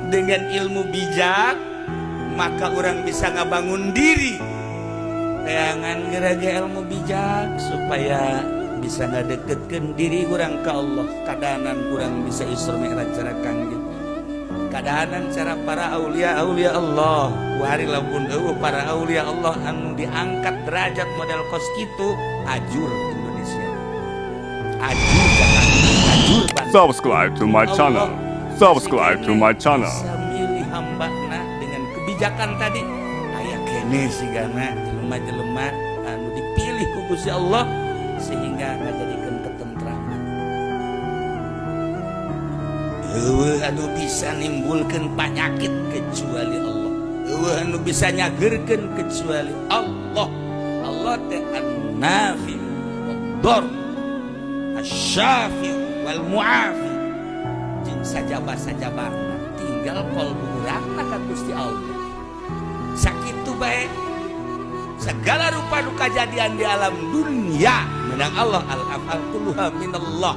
Dengan ilmu bijak maka orang bisa ngabangun diri. Tayangan geraga ilmu bijak supaya bisa ngadeketkeun diri urang ke Allah. Kadanan kurang bisa Isra Mi'raj cara kangjeng, kadanan cara para aulia, aulia Allah. Kuari lamun euweuh para aulia Allah anu diangkat derajat model kos kitu, ajur Indonesia, ajur Jakarta, ajur Bandung. Subscribe to my channel. Subscribe to my channel. Bisa milih hambana dengan kebijakan tadi. Aya keneh sigana jelema-jelema anu dipilih ku Gusti Allah sehingga ngajadikeun ketentraman. Euweuh anu bisa nimbulkeun panyakit kecuali Allah, euweuh anu bisa nyageurkeun kecuali Allah. Allah teh an-nafi wad-dar, asy-syafi wal muafi, jeung sajaba-sajabana. Tinggal kolbu urangna ka Gusti Allah. Sakitu bae segala rupa nu kajadian di alam dunia menang Allah. Al af'al kulluha minallah.